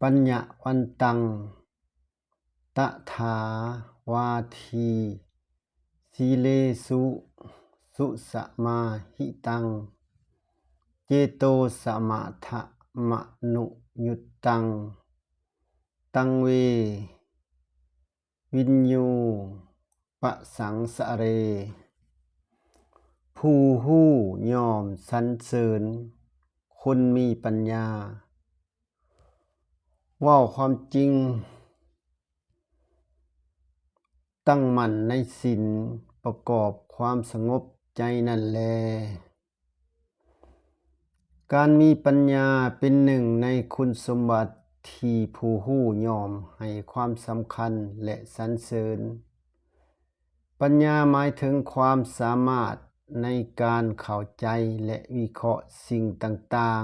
ປັນຍະວັນຕັງ ຕະຖາວາທີ ສີເລສຸ ສຸສະມາຫິຕັງ ເຈໂຕສະມາທະມະນຸຍຸດຕັງ ຕັງເວ ວິນຍູປະສັງສະເຣ. ຜູ້ຮູ້ຍ່ອມສັນເສີນຄົນມີປັນຍາ. ເວົ້າຄວາມຈິງ, ຕັ້ງໝັ້ນໃນສິນ, ປະກອບຄວາມສະຫງົບໃຈນັ້ນແລ. ການມີປັນຍາເປັນໜຶ່ງໃນຄຸນສົມບັດທີ່ຜູ້ຮູ້ຍ່ອມໃຫ້ຄວາມສຳຄັນ ແລະ ສັນເສີນ. ປັນຍາໝາຍເຖິງຄວາມສາມາດໃນການເຂົ້າໃຈ ແລະ ວິເຄາະສິ່ງຕ່າງ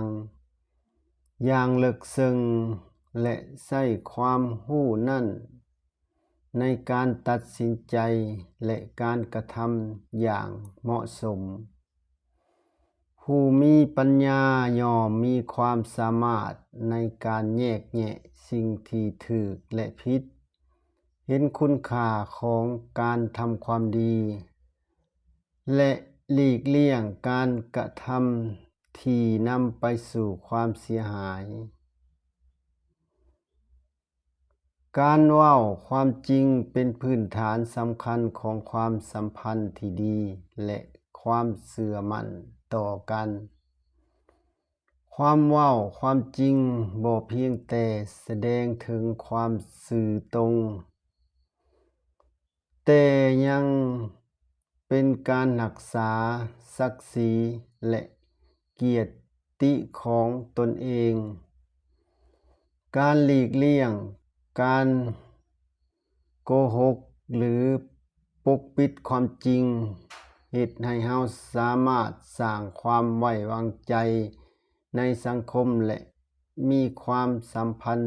ໆຢ່າງເລິກເຊິ່ງ ແລະ ໃຊ້ຄວາມຮູ້ນັ້ນໃນການຕັດສິນໃຈ ແລະ ການກະທຳຢ່າງເໝາະສົມ. ຜູ້ມີປັນຍາຍ່ອມມີຄວາມສາມາດໃນການແຍກແຍະສິ່ງທີ່ຖືກ ແລະ ຜິດ, ເຫັນຄຸນຄ່າຂອງການທຳຄວາມດີ ແລະ ຫຼີກລ່ຽງການກະທຳທີ່ນຳໄປສູ່ຄວາມເສຍຫາຍ. ການເວົ້າຄວາມຈິງເປັນພື້ນຖານສຳຄັນຂອງຄວາມສຳພັນທີ່ດີ ແລະ ຄວາມເຊື່ອໝັ້ນຕໍ່ກັນ. ຄວາມເວົ້າຄວາມຈິງບໍ່ພຽງແຕ່ສະແດງເຖິງຄວາມຊື່ຕົງ, ແຕ່ຍັງເປັນການຮັກສາສັກສີ ແລະ ກຽດຕິຂອງຕົນເອງ. ການຫຼີກລ່ຽງການໂກຫົກ ຫຼື ປົກປິດຄວາມຈິງ ເຮັດໃຫ້ເຮົາສາມາດສ້າງຄວາມໄວ້ວາງໃຈໃນສັງຄົມ ແລະ ມີຄວາມສຳພັນ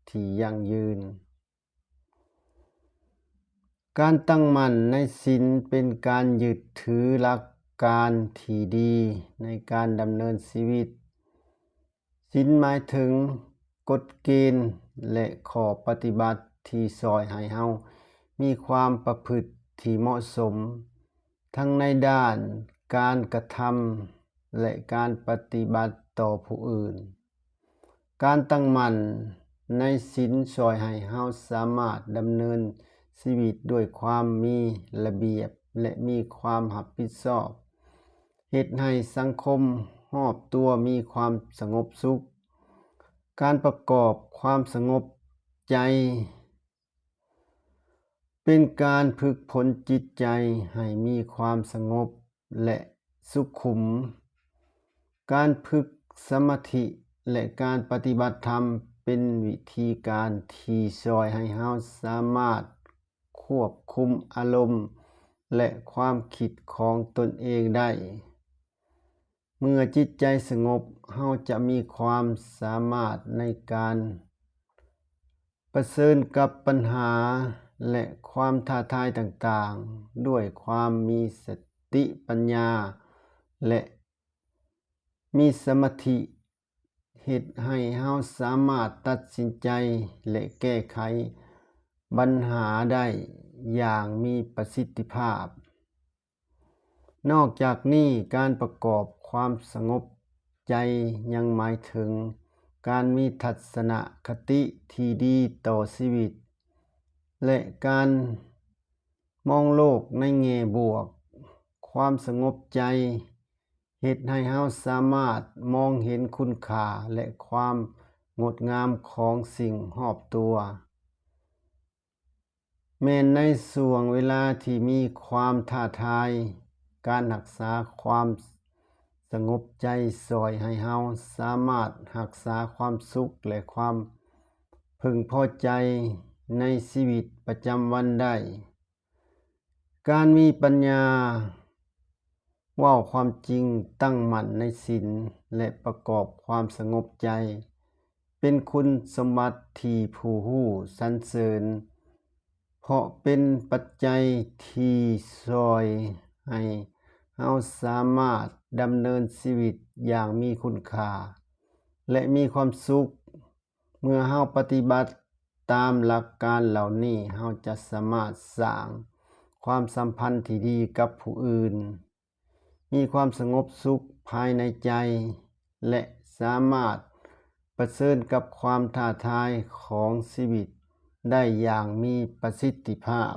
ທີ່ຢັ້ງຢືນ. ການຕັ້ງໝັ້ນໃນສິນເປັນການຍຶດຖືຫຼັກການທີ່ດີໃນການດຳເນີນຊີວິດ. ສິນໝາຍເຖິງກົດເກນ ແລະ ຂໍ້ປະຕິບັດທີ່ຊ່ອຍໃຫ້ເຮົາມີຄວາມປະພຶດທີ່ເໝາະສົມ ທັງໃນດ້ານການກະທຳ ແລະ ການປະຕິບັດຕໍ່ຜູ້ອື່ນ. ການຕັ້ງໝັ້ນໃນສິນຊ່ວຍໃຫ້ເຮົາສາມາດດຳເນີນຊີວິດດ້ວຍຄວາມມີລະບຽບ ແລະ ມີຄວາມຮັບຜິດຊອບ, ເຮັດໃຫ້ສັງຄົມຮອບຕົວມີຄວາມສະຫງົບສຸກ. ການປະກອບຄວາມສະຫງົບໃຈ ເປັນການຝຶກຝົນຈິດໃຈໃຫ້ມີຄວາມສະຫງົບ ແລະ ສຸຂຸມ. ການຝຶກສະມາທິ ແລະ ການປະຕິບັດທຳ ເປັນວິທີການທີ່ຊ່ວຍໃຫ້ເຮົາສາມາດຄວບຄຸມອາລົມ ແລະ ຄວາມຄິດຂອງຕົນເອງໄດ້. ເມື່ອຈິດໃຈສະຫງົບ, ເຮົາຈະມີຄວາມສາມາດໃນການປະເຊີນກັບບັນຫາ ແລະ ຄວາມທ້າທາຍຕ່າງໆ ດ້ວຍຄວາມມີສະຕິປັນຍາ ແລະ ມີສະມາທິ, ເຮັດໃຫ້ເຮົາສາມາດຕັດສິນໃຈ ແລະ ແກ້ໄຂບັນຫາໄດ້ຢ່າງມີປະສິດທິພາບ. ນອກຈາກນີ້, ການປະກອບຄວາມສະຫງົບໃຈຍັງໝາຍເຖິງການມີທັດສະນະຄະຕິທີ່ດີຕໍ່ຊີວິດ ແລະ ການມອງໂລກໃນແງ່ບວກ. ຄວາມສະຫງົບໃຈເຮັດໃຫ້ເຮົາສາມາດມອງເຫັນຄຸນຄ່າ ແລະ ຄວາມງົດງາມຂອງສິ່ງຮອບຕົວ. ແມ່ນໃນຊ່ວງເວລາທີ່ມີຄວາມທ້າທາຍ, ການຮັກສາຄວາມສະຫງົບໃຈຊ່ວຍໃຫ້ເຮົາສາມາດຮັກສາຄວາມສຸກ ແລະ ຄວາມເພິ່ງພໍໃຈໃນຊີວິດປະຈຳວັນໄດ້. ການມີປັນຍາ, ເວົ້າຄວາມຈິງ, ຕັ້ງໝັ້ນໃນສິນ ແລະ ປະກອບຄວາມສະຫງົບໃຈ ເປັນຄຸນສົມບັດທີ່ຜູ້ຮູ້ສັນເສີນ, ເພາະເປັນປັດໄຈທີ່ຊ່ວຍໃຫ້ເຮົາສາມາດດຳເນີນຊີວິດຢ່າງມີຄຸນຄ່າ ແລະ ມີຄວາມສຸກ. ເມື່ອເຮົາປະຕິບັດຕາມຫຼັກການເຫຼົ່ານີ້, ເຮົາຈະສາມາດສ້າງຄວາມສຳພັນທີ່ດີກັບຜູ້ອື່ນ, ມີຄວາມສະຫງົບສຸກພາຍໃນໃຈ ແລະ ສາມາດປະເຊີນກັບຄວາມທ້າທາຍຂອງຊີວິດໄດ້ຢ່າງມີປະສິດທິພາບ.